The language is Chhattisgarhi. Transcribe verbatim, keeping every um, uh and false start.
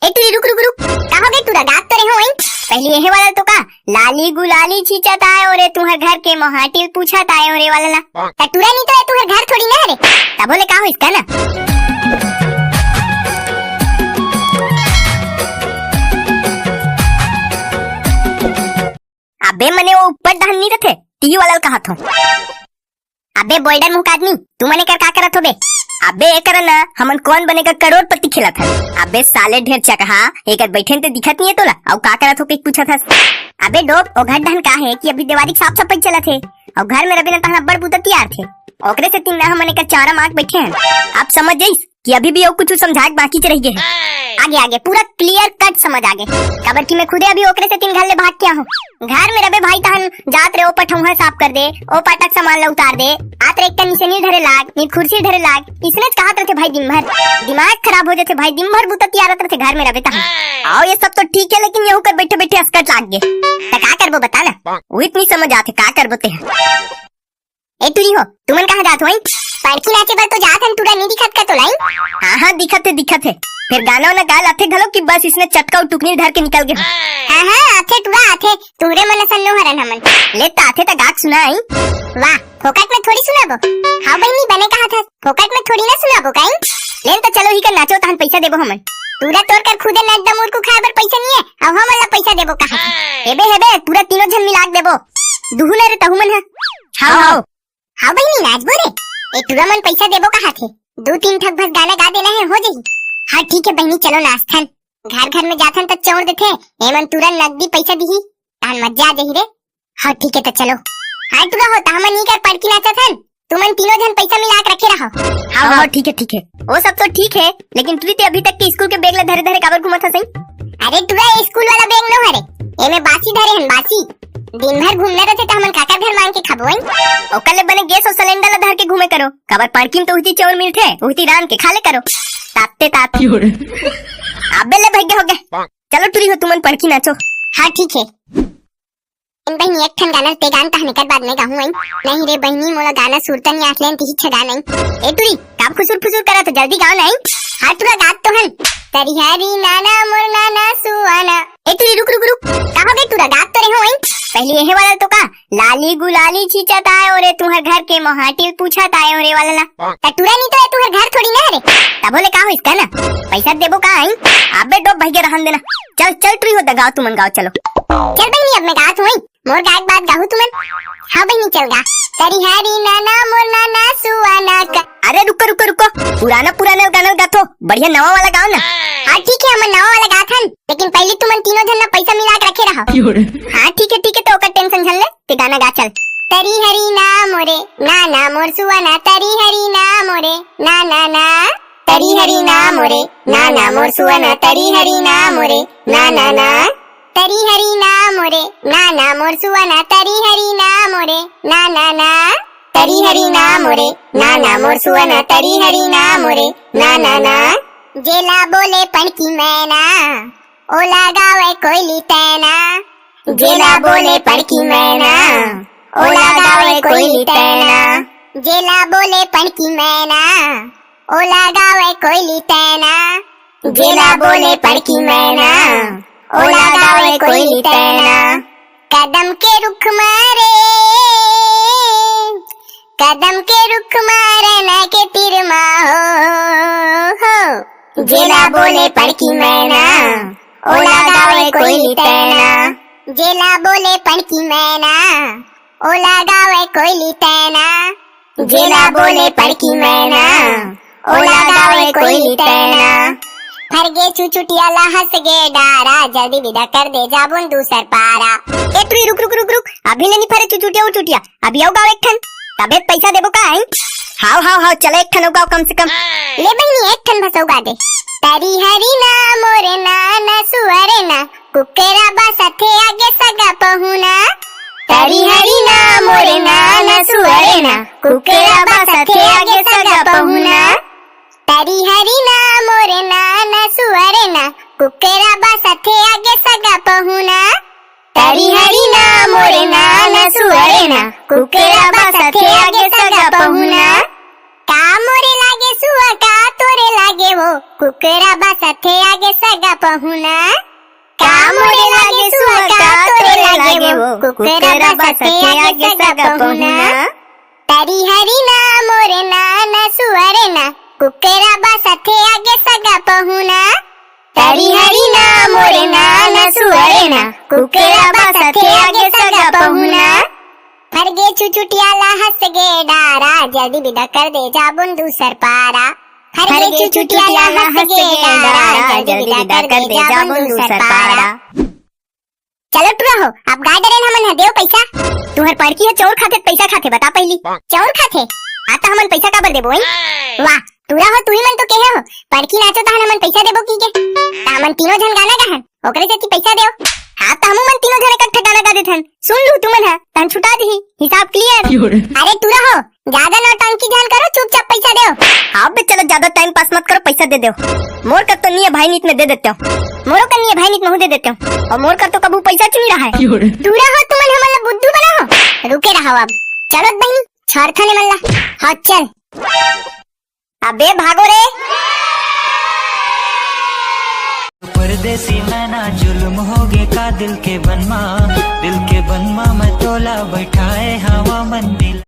ए टुरी, रुक, रुक, रुक। का हो गे टुरा, गात तो रहे हो, हैं? पहली एहे वाला तो का, लाली गुलाली छींचत आए ओ रे, तुहर घर के मोहाटी पूछत आए ओ रे वाला ला। त टुरा नहीं तो है, तुहर घर थोड़ी ना है रे। तभो ले का होइस का ना? अबे मने वो ऊपर डहन नहीं रथे, टीवी वाला ल कहत हो। अबे बोल्डर मुंह का आदमी, तू मने कर का करत हो बे? अबे ए कर ना, हमन कौन बनेगा करोड़पति खेलत हन। अबे साले ढेर चकहा, एकर बैठे ते दिखत नहीं है तोला, अउ का करत हो के पूछत हस? अबे डोब, ओ घर डहन का है कि अभी देवारी के साफ सफाई चलत है, अउ घर में रबे ना तहन अब्बड़ बुता तियार थे, ओकरे सेती ना हमन एकर चारा मार के बैठे हन। अब समझ जाइस कि अभी भी अउ कुछ समझाए के बाकी च रह गे हे। आगे, आगे, पूरा clear cut समझ आगे। काबर कि मैं खुदे अभी ओकरे सेती घर ले भाग के आहूं। घर में रबे भाई तहन जात रे, ओ पठौहा साफ कर दे, ओ पाटक सामान ला उतार दे, आत रे एक कन निसेनी धरे लाग, नी कुर्सी धरे लाग, इसने च कहत रथे भाई दिन भर। दिमाग खराब हो जाथे भाई, दिन भर बुता तियारत रथे घर में रबे तहन। आओ ये सब तो ठीक है, लेकिन यहू कर बैठे बैठे असकट लाग गे। त का करबो बता ना? वो इतनी समझ आथे, का करबो ते? ए टुरी हो, तुमन कहाँ जात हो, हैं? पड़की नाचे बर तो जात हन, टुरा नहीं दिखत का तोला, हैं? हाँ, हाँ, दिखत है, दिखत है। फिर गाना वाना गा लाथे घलो कि बस इसने चटका अउ टुकनी धर के निकल गे। हाँ, हाँ, आथे टुरा, आथे। टुरे मन असन नो हरन हमन। ले त आथे त गा के सुना, हैं? वाह, फोकट में थोड़ी सुनाबो। हाँ बहिनी, बने कहा था, फोकट में थोड़ी ना सुनाबो, का, हैं? ले त चलो ही कर नाचो, तहन पैसा देबो हमन। टुरा तोर कर खुदे नट दमुर को खाए बर पैसा नहीं है, अब हमन ला पैसा देबो कहा। हेबे, हेबे, पूरा तीनों झन मिला के देबो। दुहू न रे तहू मन ह। हाव, हाव। हाव बहिनी, नाचबो रे। ए टुरा मन पैसा देबो कहा थे। दू तीन ठक बस गाना गा देना है, हो जाही। हाँ, ठीक है बहिनी, चलो नाचथन। घर घर में जाथन त चोर देथे, एमन तुरंत नकदी पैसा दिही, तहन मजा आ जाही रे। हाँ, ठीक है, त चलो। हाँ, टुरा हो, त हमन इही कर पड़की नाचथन। तुमन तीनों झन पैसा मिला के रखे रहो। हाँ, हाँ, ठीक है, ठीक है। वो सब तो ठीक है, लेकिन टुरी ते अभी तक के स्कूल के बैग ला धरे धरे काबर घूमत हस, हैं? अरे टुरा, ये स्कूल वाला बैग नो हरे, एमे बासी धरे हन, बासी। दिन भर घूमना रहथे त हमन काकर घर मांग के खाबो, हैं? ओकर ले बने गैस अउ सिलेंडर ला धर के घूमे करो, काबर पड़की में तो उहिती चाउर मिलथे, उहिती रांध के खा ले करो। ताते तात। अबे ले भैया हो गए। चलो टुरी हो, तुमन पड़की नाचो। हाँ, ठीक है। बहिनी, एक ठन गाना ते गान, तहन एकर बाद में गाहूं, हैं? नहीं रे बहिनी, मोला गाना सुरता नहीं आसलेन, तिही छ गाना, हैं? ए टुरी, काबर खुसुर फुसुर करत हो, जल्दी गाओ ना, हैं? हाँ टुरा, गात तो हन। तरी हरी नाना मोर नाना सुआना। ए टुरी, रुक, रुक, रुक। का हो गए टुरा, गात तो रहे हो, हैं? पहली एहे वाला तो का, लाली गुलाली छींचत आए ओ रे, तुहर घर के मोहाटी पूछत आए ओ रे वाला ला। त टुरा नहीं तो है, तुहर घर थोड़ी ना रे। तभो ले का होइस का ना? पैसा देबो का, हैं? अबे डोब भैया रहन देना। चल, चल टुरी हो, त गाओ तुमन गाओ, चलो। चल बहिनी, अब मैं गात हूं, हैं? मोर गाय के बाद गाहू तुमन। हाँ बहिनी, चल गा। तरी हरी नाना मोर नाना सुआना का। अरे रुको, रुको, रुको, पुराना पुराना गाना गाथो, बढ़िया नवा वाला गाओ ना। हाँ ठीक है, हमन नवा वाला गाथन, लेकिन पहली तुमन तीनों झन ना पैसा मिला के रखे रहो। हाँ ठीक है, ठीक है, त ओकर टेंशन झन ले, ते गाना गा चल। तरी हरी ना मोरे नाना मोर सुआना, तरी हरी ना मोरे ना ना ना। तरी हरी ना मोरे नाना मोर सुआना, तरी हरी ना मोरे ना ना ना। तरी हरी ना मोरे नाना मोर सुआना, तरी हरी ना मोरे ना ना ना। तरी हरी ना मोरे नाना मोर सुआना, तरी हरी ना मोरे ना ना ना। जेला बोले पड़की मैना, ओला गावे कोयली तैना। जेला बोले पड़की मैना, ओला गावे कोयली तैना। जेला बोले पड़की मैना, ओला गावे कोयली तैना। जेला बोले पड़की मैना, ओला गावे कोयली तैना। कदम के रुख मारे, कदम के रुख मारे न के तीर मा हो, हो। जेला बोले पड़की मैना, ओला गावे कोयली तैना। जेला बोले पड़की मैना, ओला गावे कोयली तैना। जेला बोले पड़की मैना, ओला गावे कोयली तैना। फर गे चुचुटिया ला हंस गे डारा, जल्दी विदा कर दे जाबोन दूसर पारा। ए टुरी, रुक, रुक, रुक, रुक, अभी ले नी फरे चुचुटिया उचुटिया, अभी अउ गाओ एक ठन, तबे पैसा देबो का, हैं? हाव, हाव, हाव, चलो एक ठन अउ गाओ कम से कम। ले बहिनी, एक ठन बस अउ गा दे। तरी हरी ना मोरे ना ना सुअरे ना, कुकरा बसथे आगे सगा पहुना। तरी हरी ना मोरे ना ना सुअरे ना, कुकरा बसथे आगे सगा पहुना। तरी हरी ना मोरे ना ना सुअरे ना, कुकरा बसथे आगे सगा पहुना। तरी हरी ना मोरे ना ना सुअरे ना, कुकरा बसथे आगे सगा पहुना। का मोरे लागे सुआ का तोरे लागे वो कुकरा बसथे आगे सगा पहुना। का मोरे लागे सुआ का तोरे लागे वो, कुकरा बसथे आगे सगा पहुना। तरी हरी ना मोरे ना ना सुअरे ना, कुकरा बसथे आगे सगा पहुना। तरी हरी ना मोरे ना ना सुअरे ना, कुकरा बसथे आगे सगा पहुना। फरगे चुचुटिया ला हंस गे डारा, जल्दी विदा कर दे जाबुन दूसर पारा। फरगे चुचुटिया ला हंस गे डारा, जल्दी विदा कर दे जाबुन दूसर पारा। चलो टुरा हो, अब गाय डरेन हमन ह, देव पैसा। तुहर पड़की ह चौर खाथे, पैसा खाथे, बता पहिली। चौर खाथे? आ त हमन पैसा काबर देबो, हैं? वाह, टुरा हो, तुही मन तो केहे हो, पड़की नाचो तहन हमन पैसा देबो की के। त हमन तीनों झन गाना गाहन, ओकरे सेती पैसा देव। हाँ, त हमू मन तीनों झन एक ठा गाना गा देथन, सुन लू तुमन ह, तहन छुटा दिही, हिसाब क्लियर। अरे टुरा हो, ज्यादा नौटंकी झन करो, चुपचाप पैसा देव। हाँ बे, चलो ज्यादा टाइम पास मत करो, पैसा दे देव। मोर कर तो निये भाई नीत में दे देते हो, मोरो कर निये भाई नीत महू दे देते हो, और मोर कर तो कभू पैसा चुनी रहा है। टुरा हो, तुमन हमन ला बुद्धू बना हो, रुके रहो अब। चलो बहिनी, छोड़ थने मन ला। हाँ चल। अबे भागो रे। परदेसी मैना जुल्म होगे का दिल के बनमा, दिल के बनमा मैं तोला बैठाए हवा मन दिल।